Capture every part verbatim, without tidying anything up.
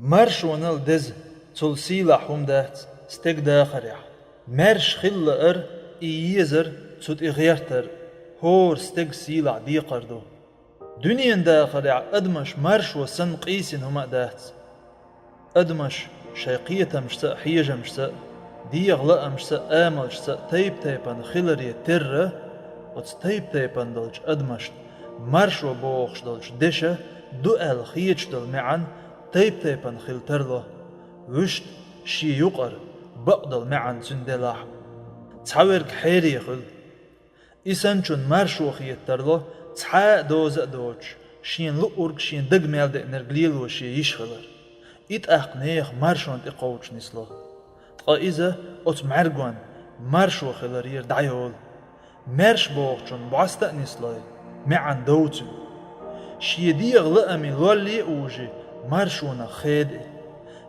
Маршонал деза, цул сийлахь хӀума дац стеган дахарехь. Маьрша хила лаар, и езар, цу тӀе гӀертар, хӀора стеган сийлахь декхар ду. Дуьненан дахарехь адамаш маршо санна къийсина хӀума а дац. Адамаш шайн кхетамашца а, хьежамашца а, дегӀан лаамашца а, амалшца а тайп-тайпана хиларе терра, оцу тайп-тайпана долчу адамашна маршо бохуш долчу дешан ду аьлла хеташ долу маьӀна тайп-тайпана хила тарло. Вуьшта шен юкъара бакъдолу маьӀна цуьнан делахь а. Цхьаверг хьере хуьлу. И санначунна маршо хета тарло, цхьа а доза а доцуш, шена луург, шен дага мел деанарг лело шен йиш хилар. И тӀаккха нехан маршонна тӀекховдуш нисло. Ткъа иза оцу мӀаьргонна маршо хиларера дӀайолу. Маьрша бохучунна бӀоста а нислой, маьӀна дов цуьнан. Шен дегӀан лааме лолле а вужий, маршонах хеда и.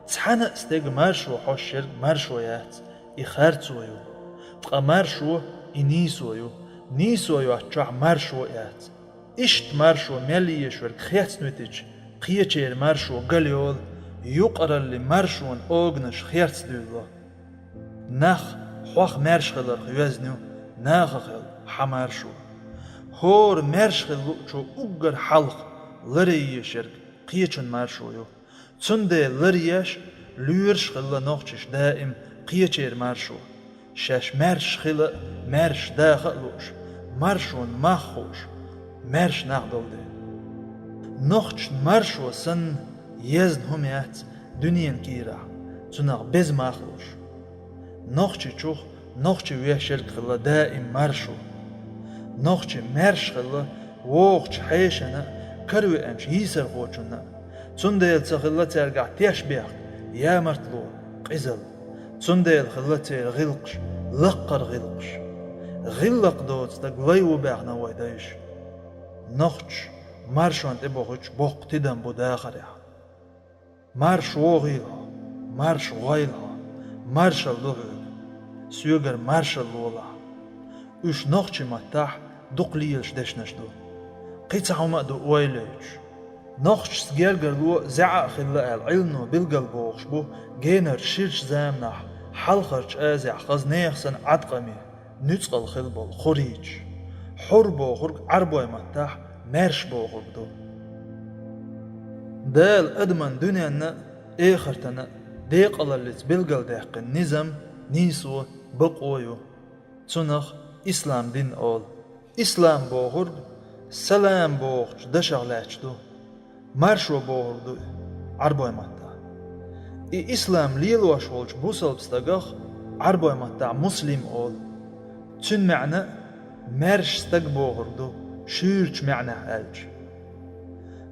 Цхьана а стеган маршо хьошуш ерг маршо яц, и харцо ю. Ткъа маршо, и нийсо ю. Нийсо йоцчохь маршо а яц. Иштта маршо мел езаш верг хецна витича, кхечеран маршо галйолу, юкъараллин маршонан оганаш херцадуьйлало. Нах хьох маьрша хиларх йоьзна ю, нахах йолу хьан маршо. ХӀора маьрша хила луучо уггар хьалха ларъе езаш ерг кхечун маршо ю. Цундела ларъеш, лоьраш а хилла нохчаша даим кхечеран маршо. Шаьш маьрша хила а, маьрша даха а лууш, маршонан мах хууш, маьрша нах долу дела. Нохчашна маршо санна езна хӀума яц дуьненан кийрахь, цунах беза мах луш. Нохчичух нохчи веш ерг хилла даим маршо. Нохчи маьрша хилла вогӀучу хьешана а, каравеанчу йийсархочунна а. Цундела ца хилла цаьргахь тешнабехк, ямартло, къизалла. Цундела хилла церан гӀиллакхаш, лаккхара гӀиллакхаш. ГӀиллакх доцу стаг лай ву баьхна вай дайша. Нохчаша маршонна тӀебохуьйтуш боккха тидам бу дахарехь. Марша вогӀийла хьо, марша гӀойла хьо, маршалла ду хьоьга. Соьгара маршалла лолахь. Уьш нохчийн маттахь дукха лелаш дешнаш ду. Кхин цхьа хӀума а ду ойла йойтуш. Нохчашца гергарло зӀе а хилла аьлла, Ӏилмано билгалбохуш бу генарчу ширачу заманахь Хьалхарчу Азехь хаза нехан санна Ӏаткъаме, нуьцкъала хилла болу хурриташ. Хьурр бохург Ӏарбойн маттахь маьрша бохург ду. Дала адаман дуьненна а, эхартана а декъалаллица билгалдаьккхина низам, нийсо, бакъо ю. Цунах ислам дин олу. Ислам бохург салам бохучу дашах лаьтташ ду. Маршо бохург ду и Ӏарбойн маттахь. И ислам лелош волчу бусалба стагах Ӏарбойн маттахь муслим олу. Цуьнан маьӀна а маьрша стаг бохург ду, шуьйрачу маьӀнехь аьлча.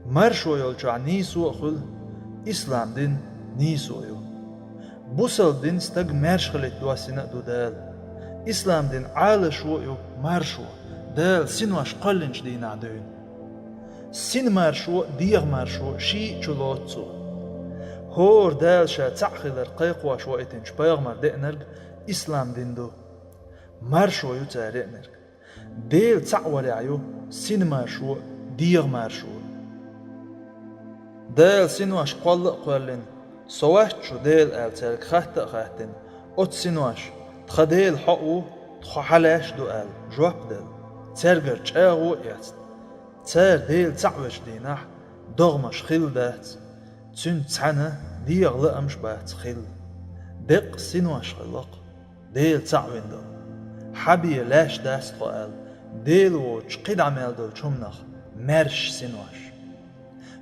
Маршо йолчохь нийсо а хуьлу, ислам дин нийсо ю. Бусалба дин стаг маьрша хилийта доссийна а ду Дала. Ислам дин Ӏалашо а ю, маршо, Дала синош кхоьллинчу дийнахь дуьйна. Синмаршо а, дегӀамаршо а шиъ чу лоцу цо. ХӀора Дала ша цхьаъ хилар кхайкхош ваийтинчу пайхамар деанарг ислам дин ду. Маршо ю цара еанарг. Дела цхьаъ варехь ю синмаршо а, дегӀамаршо а. Дала синош кхолла а кхоьллина, со вац шу Дела аьлла, цаьрга хатта а хаттина, оцу синоша: «Тхан Дела хьо а ву, тхо хьан лаьш а ду», — аьлла, жоп а делла, цаьргара чӀагӀо а эцна, цара Дела цхьаъ вечу дийнахь догӀмаш хилла дац, цуьнца цхьаьна дегӀан лаамаш бац хилла. Деккъа синош хилла-кх Дела цхьаъ вина долу. Хьан бен лаьш дац тхо аьлла, Дела воцуш кхидӀа мел долчу хӀуманах маьрша синош.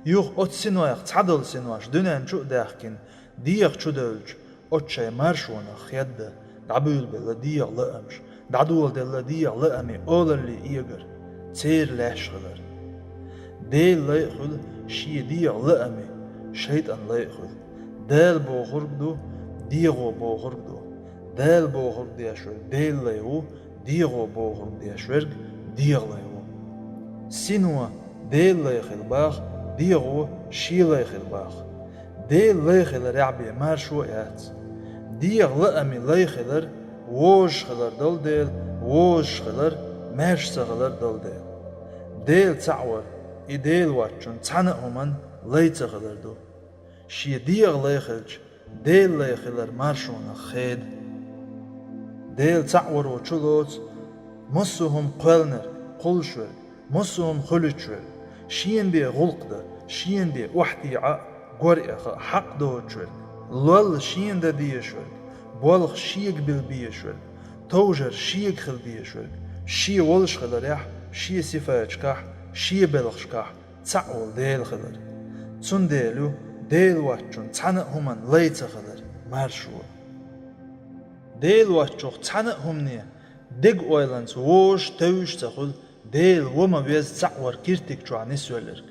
Юха оцу синойх цхьадолу синош дуьнен чу а даьхкина, дегӀа чу девлча, оцу шайн маршонах хеда, дӀабуьйлабелла дегӀан лаамаш, дӀадоладелла дегӀан лааме олалле эгар, церан лаьш хилар. Делан лай а хуьлу шен дегӀан лааме, шайтӀан лай а хуьлу. Дала бохург ду, дегӀо бохург ду. Дала бохург деш верг Делан лай ву, дегӀо бохург деш верг дегӀан лай ву. Сино Делан лай хила баха, дегӀо шен лай хила баха. Делан лай хиларехь бен маршо а яц. ДегӀан лааме лай хилар вожаш хилар долу дела, вожаш хилар маьрша ца хилар долу дела. Дела цхьаъ вар, и Дела воцчунна цхьана а хӀуманна лай ца хилар ду. Шен дегӀа лай хилча, Делан лай хилар маршонах хеда. Дела цхьаъ варо чулоцу массо а хӀума кхоьлнарг, кхуллуш верг, массо а хӀума хуьлуьйтуш верг, шена бен гӀуллакх дан, шена бен охьатаӀа а, гор а яха а хьакъ доцуш верг, лолла шена дан дезаш верг, болх шега билла безаш верг, товжар шега хила дезаш верг, шен волуш хиларехь, шен сифаташкахь, шен белхашкахь цхьаъ волу Дела хилар. Цундела ю Дела воцчунна цхьана а хӀуманна лай ца хилар маршо. Дела воцчух цхьана а хӀумане дега ойланца вожаш, тевжаш ца хуьлу Дела ва ма веза цхьаъ вара киртиг чохь нисвелларг.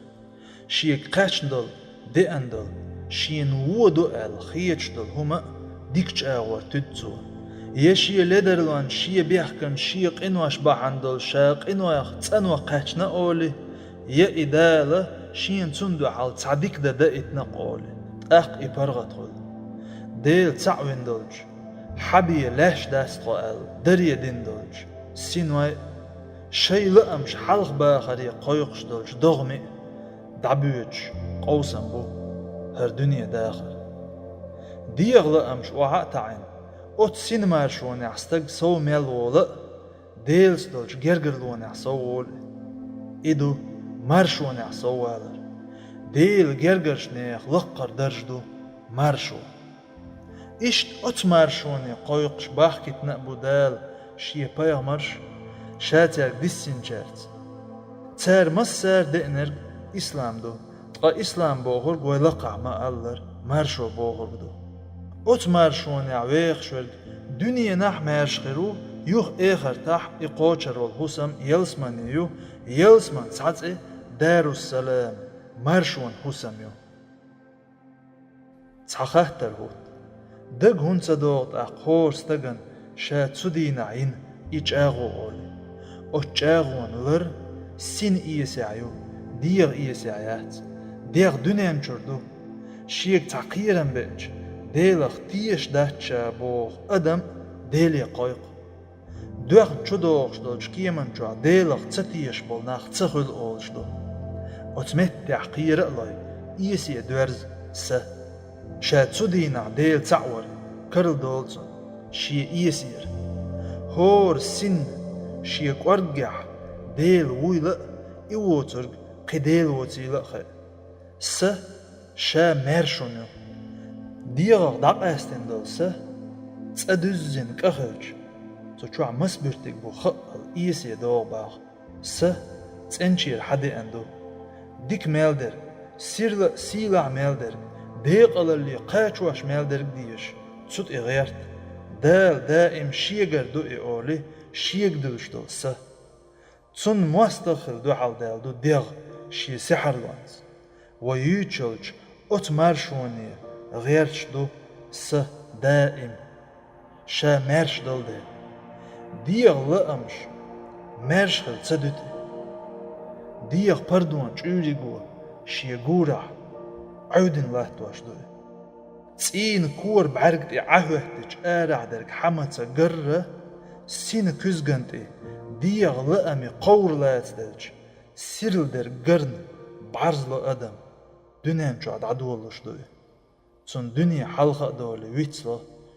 Шега кхаьчна долу, деана долу, шена вон ду аьлла хеташ долу хӀума а дика чӀагӀор туьду цо. Я шен ледарлонна, шен бехкана, шен къинош бахьана долу ша къинойх, цӀанойх кхаьчна олий, я и Дала шена цунна дуьхьал цхьа дика дан даийтина олий, тӀаккха и паргӀат хуьлу. Дела цхьаъ вина долчу, хьан бен лаьш дац тхо аьлла, даре дина долчу синой а, шайн лаамаш хьалха бахаре кхойкхуш долчу догӀмий а дӀабоьдуш къовсам бу хӀара дуьне дахар. ДегӀан лаамаш охьа а таӀийна, оцу синан маршонехь стаг сов мел волу а, Делаца долчу гергарлонехь сов волу и. И ду маршонехь сов валар. Делан гергарчу нехан лаккхара дарж ду маршо. Иштта оцу маршоне кхойкхуш бахкийтина а бу Дала Шен пайхамарш, Ша цаьрга диссинчаьрца. Цара массара а деанарг ислам ду, ткъа ислам бохург вай лакхахь ма-аллара, маршо бохург ду. Оцу маршонехь вехаш верг дуьненахь а маьрша хир ву, юха эхартахь и кхочур волу хӀусам ялсамане ю, ялсаман цхьа цӀе Дарус-Салам, маршонан хӀусам ю. Цхьа хаттар хӀутту. Дага хӀунда ца догӀу тӀаккха хӀора стагана ша цу дийнахь йина и чӀагӀо олий? Оцу чӀагӀонан лар синан эсехь ю, дегӀан эсехь яц. ДегӀ дуьнен чуьра ду. Шега цхьа кхерам беача, Делах тешаш дац ша боху адам Деле кхойкху. Доьхна чудогӀуш долчу кеман чохь Делах ца тешаш болу нах ца хуьлу олуш ду. Оцу меттехь кхера а лой, эсе доьрза са. Ша цу дийнахь Дела цхьаъ вар карладолу цунна шен эсера. ХӀора синна шен кӀорггехь Дела вуйла а, и воцург кхин Дела воцийла а хаьа. Са ша маьрша хӀума ю. ДегӀах дӀакъаьстина долу са, цӀа дуьззина кӀа хилча, цу чохь маса буьртиг бу хаъал эсе догӀу боху. Са цӀеначера хьадеана ду. Дика мел дерг, сирла а сийлахь мел дерг, декъалалле кхачош мел дерг дезаш, цу тӀе гӀерта. Дала даим шегара ду и олий, шега дуьллуш долу са. Цунна мостагӀа хила дуьхьалдаьлла ду дегӀ шен сихьарлонца. Вай юьйцуш йолчу оцу маршоне гӀерташ ду са даим, ша маьрша долу дела. ДегӀан лаамаш маьрша хила ца дуьту. ДегӀан пардон чӀуьйриго шен гурахь Ӏуьйдина латтош ду и. ЦӀийнан кора бӀаьрг тӀе Ӏа хӀоьттича арахь дерг хьамаца гарра, синан куьзган тӀе дегӀан лааме кховра лацаделча, сирла дерг гарна бӀарзло адам дуьнен чохь дӀадолалуш ду и. Цунна дуьне хьалха а долий вицло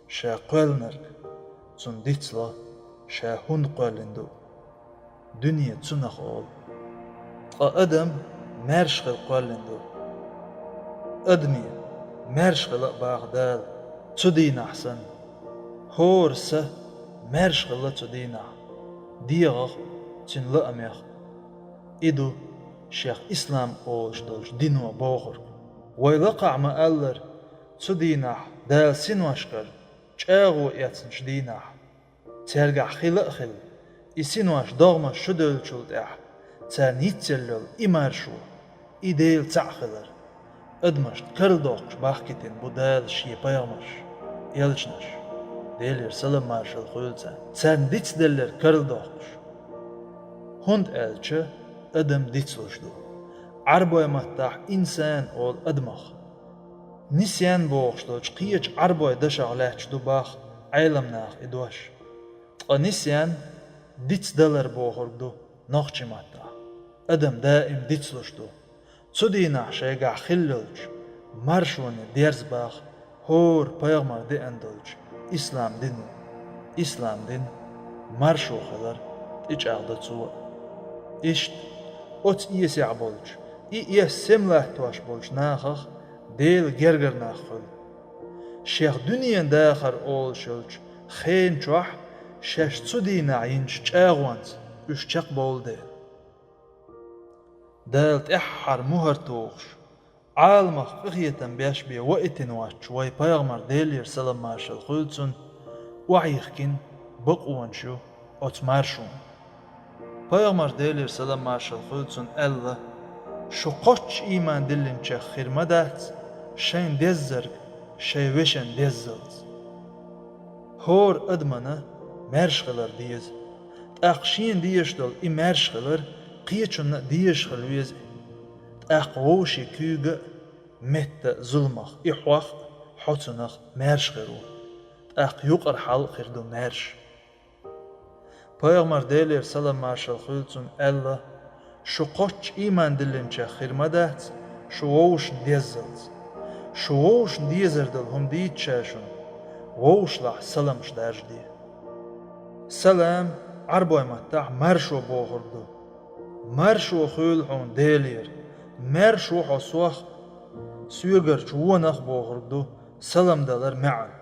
ша кхоьллинарг, цунна дицло ша хӀунда кхоьллина ду. Дуьне цунах олу. Ткъа адам маьрша хила кхоьллина ду. Адаме маьрша хила а боху Дала цу дийнахь санна. ХӀора са маьрша хилла цу дийнахь, дегӀах а, цуьнан лаамех а. И ду шех ислам олуш долчу дино бохург. Вай лакхахь ма-аллара, цу дийнахь Дала синошкара чӀагӀо эцначу дийнахь цаьргахь хила а хилла, и синош догӀмаш чу девллачул тӀаьхьа царна йицъелла йолу и маршо, и Дела цхьаъ хилар, адамашна карладоккхуш бахкийтина бу Дала Шен пайхамарш, элчанаш, Делера салам-маршалла хуьлда царна, царна дицделларг карладоккхуш. ХӀунда аьлча адам дицлуш ду. Ӏарбойн маттахь инсан олу адамах. Нисьян бохуш долчу кхечу Ӏарбойн дашах лаьтташ ду боху Ӏеламнаха и дош. Ткъа нисьян дицдалар бохург ду нохчийн маттахь. Адам даим дицлуш ду. Цу дийнахь шайгахь хилла йолчу Маршоне дерза баха хӀора пайхамара деана долчу ислам дино. Ислам дин маршо хилар тӀечӀагӀдо цо. Иштта оцу эсехь болчу, и эс сема латтош болчу нахах Делан гергара нах хуьлу. Шех дуьненан дахар олуш йолчу хенан чохь шаьш цу дийнахь йинчу чӀагӀонца уьш чекхбовлу дела. Дала тӀаьххьара мухӀар тухуш, Ӏаламах къинхетам беш бен ваийтина воцчу вайн пайхамар, Делера салам-маршалла хуьлда цунна, охьайихкина бакъонаш ю оцу маршонна. Пайхамар, Делера салам-маршалла хуьлда цунна, аьлла: «Шу кхоччуш ийман диллинчех хир ма дац, шайна деззарг шайн вешан деззалц». ХӀора адамана маьрша хилар деза. ТӀаккха шена дезаш долу и маьрша хилар кхечунна а дезаш хила веза. ТӀаккха вовшийн куьйга а, метта а зуламах и хьох а, хьо цунах маьрша хир ву. ТӀаккха юкъара хьал а хир ду маьрша. Пайхамар, Делера салам-маршалла хуьлда цунна, аьлла: «Шу кхоччуш ийман диллинчех хир ма дац, шу вовшашна деззалц. Шу вовшашна дезар долу хӀума дийца ша шуна, вовшашлахь саламаш даржаде». Салам Ӏарбойн маттахь маршо бохург ду. Маршо хуьлда хьуна Делера, маьрша ву хьо сох а, соьгарчу вонах а бохург ду салам далар маьӀна.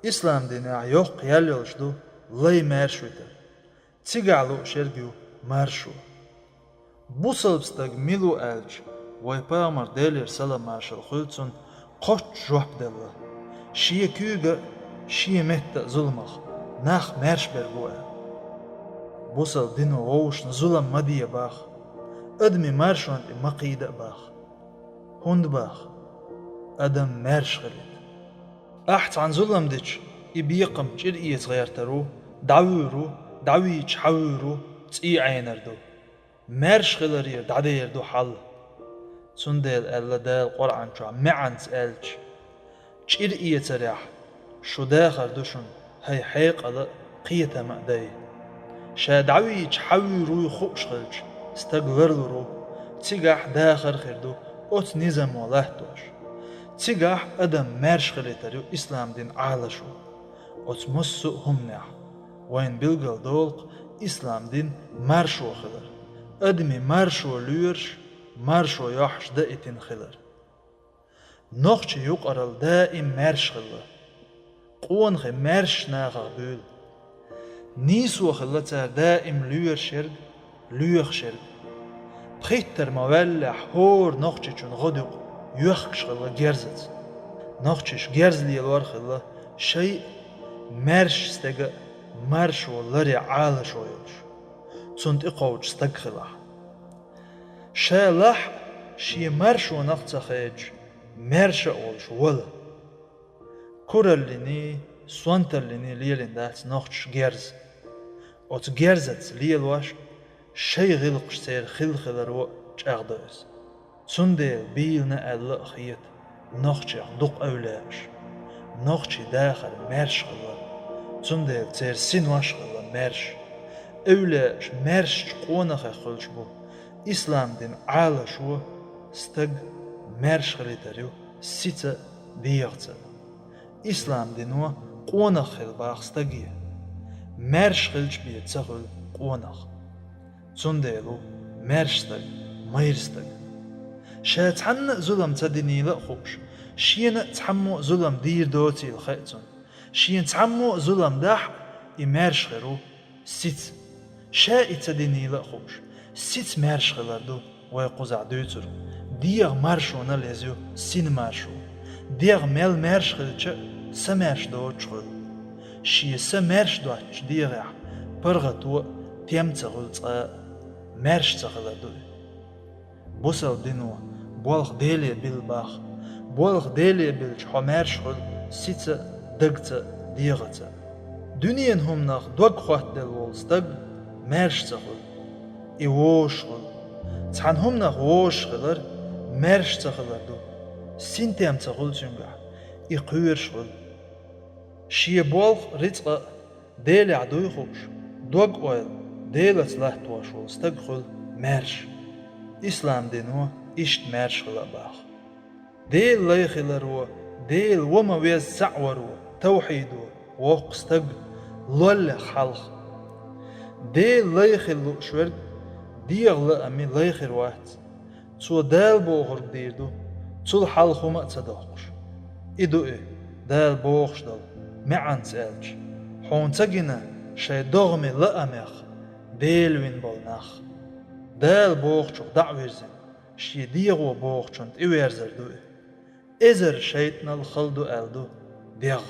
Ислам динехь йоккха ял йолуш ду лай маьрша витар. Цигахь луъуш ерг ю маршо. Бусалба стаг мила ву аьлча, вайн пайхамар, Делера салам-маршалла хуьлда цунна, кхоччуш жоп делла: шен куьйга а, шен метта а зуламах нах маьрша берг ву аьлла. Бусалба дино вовшашна зулам ма де баха, адамийн маршонна тӀе ма кхийда а баха. ХӀунда баха? Адам маьрша хилийта. Ахь цхьанна зулам дича, и бекхам чӀир эца гӀертар ву, дӀавуьйр ву, дӀавийча хьан вуьйр ву, цӀий Ӏенар ду. Маьрша хиларера дӀадер ду хьал. Цундела аьлла Дала Къуръан чохь маьӀанца аьлча: «ЧӀир эцарехь шу дахар ду шуна, хӀай хьекъал а, кхетам а дай». Ша дӀавийча хьан вуьйр вуй хууш хилча, стаг ларлур ву, цигахь дахар а хир ду оцу низамо латтош. Цигахь адам маьрша хилийтар ю ислам дин Ӏалашо. Оцу массо а хӀуманехь вайна билгал долу-кх ислам дин маршо хилар, адамийн маршо лоьруш, маршо йохьуш даийтина хилар. Нохчийн юкъаралла даим маьрша хилла. Къонахий маьршачу нахах буьйлу. Нийсо хилла цара даим лоьраш ерг, лоьхуш ерг. Пхиттара ма ваьллехь, хӀора нохчичун гӀодаюкъ йоьхкуш хилла герзаца. Нохчаша герз лелор а хилла, шайн а, маьршачу стеган а маршо ларъян Ӏалашо йолуш, цунна тӀекхочуш стаг хилахь. Ша лахь а, шен маршонах а ца хедаш, маьрша а волуш вала. Кураллиний, сонталлиний лелийна дац нохчаша герз. Оцу герзаца лелош, шайн гӀиллакхаш церан хилла хиларо а чӀагӀдо иза. Цундела бийлана аьлла а хета нохчех дукха эвлаяаш. Нохчийн дахар маьрша хилла, цундела церан синош а хилла маьрша. Эвлаяаш маьршачу къонахех хуьлуш бу. Ислам дин Ӏалашо стаг маьрша хилийтар ю сица а, дегӀаца а. Ислам дино къонах хила баха стаге. Маьрша хилча бен ца хуьлу къонах. Цундела ву маьрша стаг майра стаг. Ша цхьанна а зулам ца динийла а хууш, шена а цхьаммо а зулам дийр доцийла хаьа цунна. Шена цхьаммо а зулам дахь а, и маьрша хир ву сица. Ша и ца динийла а хууш, сица маьрша хилар ду вай кхузахь дуьйцург. ДегӀа маршонал еза ю син маршо. ДегӀ мел маьрша хилча а, са маьрша доцуш хуьлу. Шен са маьрша доцучу дегӀехь паргӀато а, тем ца хуьлу цкъа а. Маьрша ца хилар ду и. Бусалба дино болх Деле билла баха. Болх Деле биллича, хьо маьрша хуьлу сица а, дагца а, дегӀаца а. Дуьненан хӀуманах дог хоттаделла волу стаг маьрша ца хуьлу. И вожаш хуьлу. Цхьана хӀуманах вожаш хилар маьрша ца хилар ду. Синтем ца хуьлу цуьнгахь, и кхоьруш хуьлу. Шен болх, рицкъа а Делехь дуй хууш, дог-ойла Делаца латтош волу стаг хуьлу маьрша. Ислам дино иштта маьрша хила а баха. Дела лай хиларо, Дела ва ма веза цхьаъ варо, тавхьидо воккха стаг лоллех хьалха. Дела лай хила лууш верг дегӀа лааме лай хир вац. Цо Дала бохург дийр ду, цул хьалха хӀума а ца доккхуш. И ду и, Дала бохуш долу, маьӀанца аьлча: хьуна ца гина шайн догӀмийн лаамех Дела вина болу нах. Дала бохучух дӀа а вирзина, шен дегӀо бохучунна тӀеверзар ду и. Эзар шайтӀанал хала ду аьлла ду дегӀ.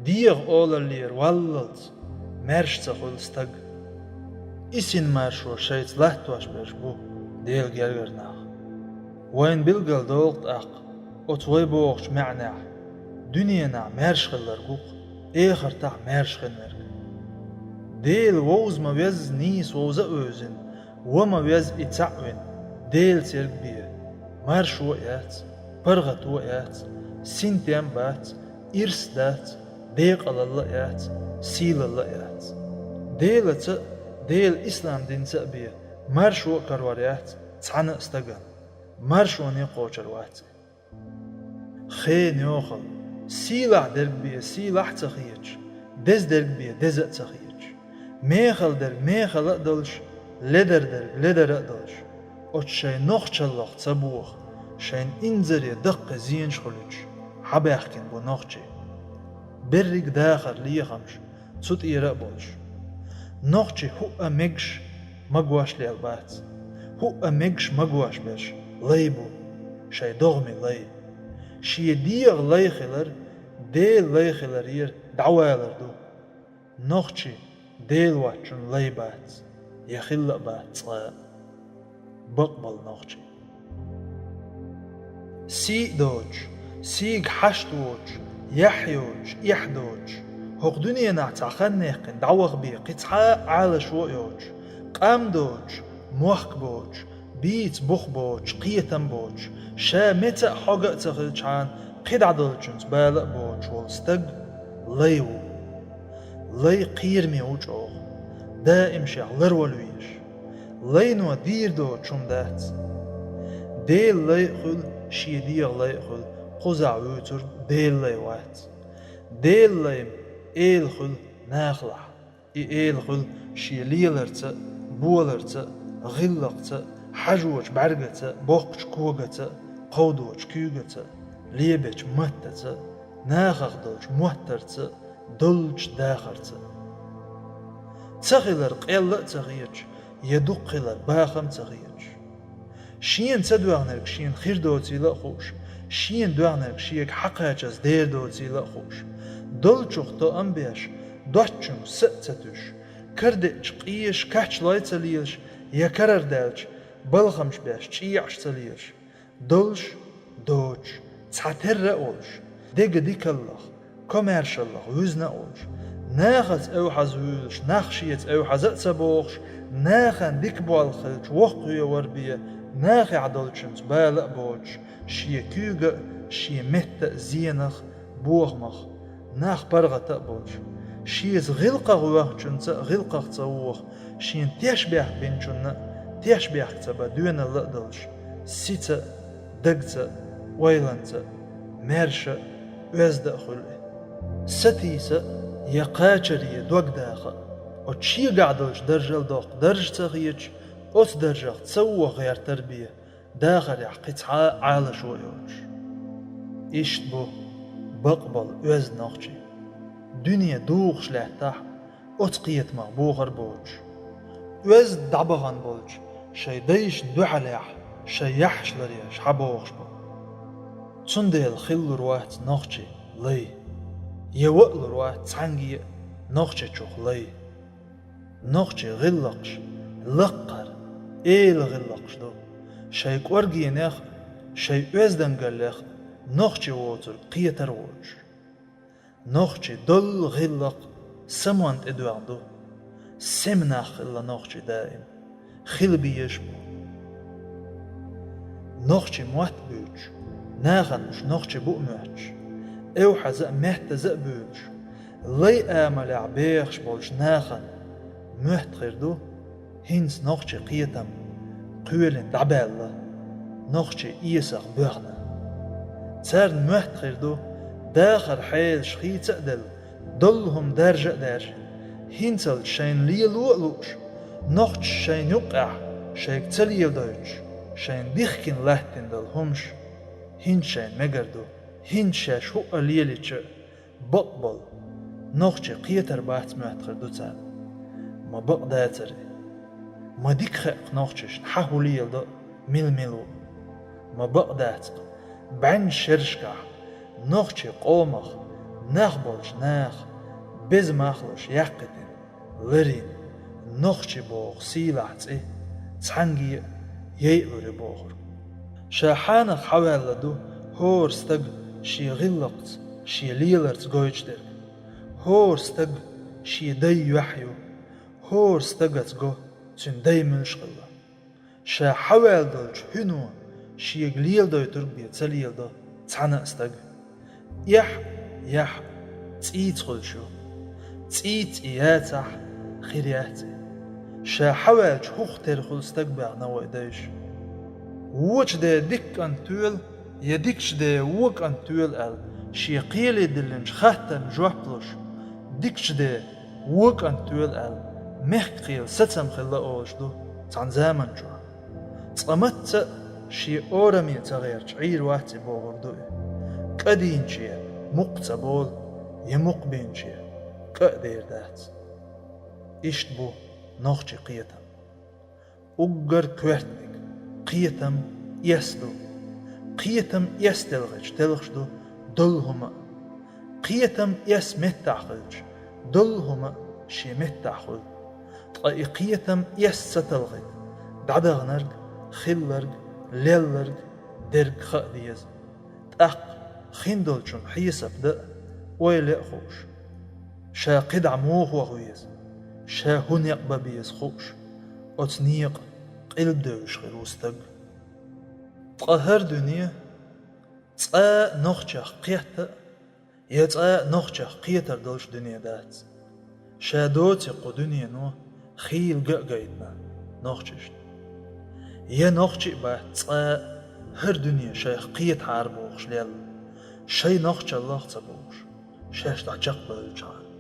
ДегӀа олаллера валлалц маьрша ца хуьлу стаг. И син маршо шайца латтош берш бу Делан гергара нах. Вайна билгал догӀу тӀаккха оцу вай бохучу маьӀнехь дуьненахь маьрша хилларг ву-кх, эхартахь маьрша хинверг. Дела вовза ма везза, нийса вовза а вевзина, ва ма везза и цхьаъ вина, Делаца ерг бен, маршо а яц, паргӀато а яц, синтем а бац, ирс а дац, декъалалла а яц, сийлалла а яц. Делаца а, Делан ислам динца а бен, маршо а карор яц цхьана а стагана, маршоне кхочур вац и. Хенан йохалла, сийлахь дерг бен сийлахь а ца хеташ, деза дерг бен деза а ца хеташ, мехала дерг мехала а долуш, ледара дерг ледара а долуш, оцу шайн нохчаллах ца боха, шайна инзаре даккхий зенаш хуьлуьйтуш, хьабаьхкина бу нохчий. Берриг дахар, лехамаш цу тӀера а болуш. Нохчий хӀуъа мегаш, магош лелла бац. ХӀуъа мегаш, магош берш лай бу, шайн догӀмийн лай. Шен дегӀа лай хилар Делан лай хиларера дӀавалар ду. Нохчий Дела воцчунна лай бац, я хилла а бац цкъа а. Бакъболу нохчий. Сий а доцуш, сийга хьашт воцуш, яхь йоцуш, эхь доцуш, хӀокху дуьненахь цхьа хан яьккхина дӀаваха бен кхин цхьа а Ӏалашо а йоцуш, къам доцуш, мохк боцуш, бийца бух боцуш, кхетам боцуш, ша меца а, хьога а ца хилчхьана, кхидӀа долчуьнца бала а боцуш волу стаг лай ву. Лай кхераме ву чӀогӀа, даим шех ларвала везаш. Лайно дийр доцуш хӀума дац. Делан лай а хуьлу, шен дегӀан лай а хуьлу, кхузахь вуьйцург Делан лай вац. Делан лай-м эла хуьлу нахалахь. И эла хуьлу шен леларца а, боларца а, гӀиллакхца а, хьажочу бӀаьргаца а, боккхачу когаца а, кховдочу куьйгаца а, лебечу маттаца а, нахах долчу моттарца а, доллучу дахарца а. Ца хилар къелла а ца хеташ, я дукха хилар бахам а ца хеташ. Шена ца доьгӀнарг шена хир доцийла а хууш, шена доьгӀнарг шега хьакхачаза дер доцийла а хууш, долчух тоам а беш, доцчуьнга са а ца туьйсуш, карадеъча къеша кач лой а ца лелаш, я карара даьлча балхамаш беш чӀеӀаш ца лелаш, долуш, доцуш, цхьатерра а волуш, дега дикаллах, комаьршаллах вуьзна а волуш, нахаца эвхьаза вуьйлуш, нах шеца эвхьаза а ца бохуш, нахана дика болх хилча воккхаве вар бен, нахехь долчуьнца бала а боцуш, шен куьйга а, шен метта а зенах, бохамах, нах паргӀата а болуш, шеца гӀиллакхах воьхначуьнца а гӀиллакхах ца воха, шена тешнабехк бинчунна а тешнабехк ца бан доьналла а долуш, сица а, дагца а, ойланца а, маьрша а, оьзда а хуьлу и. Сатийса а, я кхачаре дог даха а, оцу шегахь долчу даржал доккха дарж а ца хеташ, оцу даржах ца воха гӀертар бен, дахарехь кхин цхьа а Ӏалашо а йоцуш. Иштта бу бакъболу оьзда нохчий. Дуьне духуш лаьттахь, оцу кхетамах бохар боцуш. Оьзда дӀабахана болчу шайн дайшна дуьхьалехь шайн яхьаш ларъеш хьабохуш бу. Цундела хиллур вац нохчий лай. Я ваалур вац цхьаьнгге а нохчичух лай. Нохчийн гӀиллакхаш лаккхара, эла гӀиллакхаш ду. Шайн кӀоргенех а, шайн оьздангаллех а нохчи воцург кхетар воцуш. Нохчийн долу гӀиллакх самонна тӀедоьгӀна ду. Сема нах хилла нохчий даим. Хила безаш а бу. Нохчийн мотт буьйцуш, нахана уьш нохчий бу а моьттуш, эвхьаза а, меттаза а буьйлуш, лай амалехь бехаш болчу нахана моьтту хир ду хӀинца нохчийн кхетам кхоьлина дӀабаьлла, нохчийн эсах боьхна. Царна моьтту хир ду, дахаран хьелаш хийца а делла, доллу хӀума даржа а даьржина, хӀинцалц шайна лело а лууш, нохчаша шайна юккъехь шайга ца леладойтуш, шайна дихкина латтийна долу хӀумаш хӀинца шайна мегар ду, хӀинца шаьш хӀуъа лелийча а, бакъболу, нохчийн кхетар бац моьтту хир ду царна. Ма бакъдацара и. Ма дика хаьа-кх нохчашна хьан хӀун леладо а, мила-мила ву а. Ма бакъдац-кх, бӀеннаш шерашкахь нохчийн къомах нах болчу наха беза мах луш яккхийтина, ларйина, нохчи боху сийлахь цӀе цхьаьнгге а яйалур ю бохург. Ша хьанах хьаваьлла ду хӀора стаг шен гӀиллакхца, шен леларца гойтуш дерг. ХӀора стаг шен дай юьхь ю, хӀора стагаца го цуьнан дай муьлш хилла. Ша хьаваьлла долчу хӀуьно шега леладойтург бен ца леладо цхьана а стага. Эхь, яхь, цӀийца хуьлуш ю. ЦӀийца и яцахь, хир яц и. Ша хьаваьллачу хӀух тера хуьлу стаг баьхна вай дайша. Вочу ден дика кӀант тоьла, я дикачу ден вон кӀант тоьла аьлла, шен кхеле диллинчу хаттарна жоп луш, дикачу ден вон кӀант тоьла аьлла, мехкан кхелан сацам хилла олуш ду цхьана заманчохь. Цкъа мацца а шен ораме ца гӀерташ Ӏийр вац и бохург ду и. КӀа дийначе мукх ца болу, я мукх бийначе кӀа а дер дац. Иштта бу нохчийн кхетам. Уггар коьртаниг, кхетам эс ду. Кхетам эс телхича, телхаш ду долу хӀума а. Кхетам эс меттахь хилча, долу хӀума а шен меттахь хуьлу. Ткъа и кхетам эс ца талхийта, дӀадаханарг, хилларг, лелларг, дерг хаа деза. ТӀаккха хиндолчун хьесап дан а, ойла ян а хууш, ша кхидӀа муха ваха веза, ша хӀун некъ бан беза хууш, оцу некъан къилба девзаш хир ву стаг. Ткъа хӀара дуьне цкъа а нохчех кхетта а, я цкъа а нохчех кхетар долуш дуьне дац. Ша доций кху дуьнено хийла ган а гайтина нохчашна? Я нохчий а бац цкъа а хӀара дуьне шайх кхетахьара бохуш лелла, шайн нохчаллах а ца бохуш, шаьш дӀачекхбевллачхьана?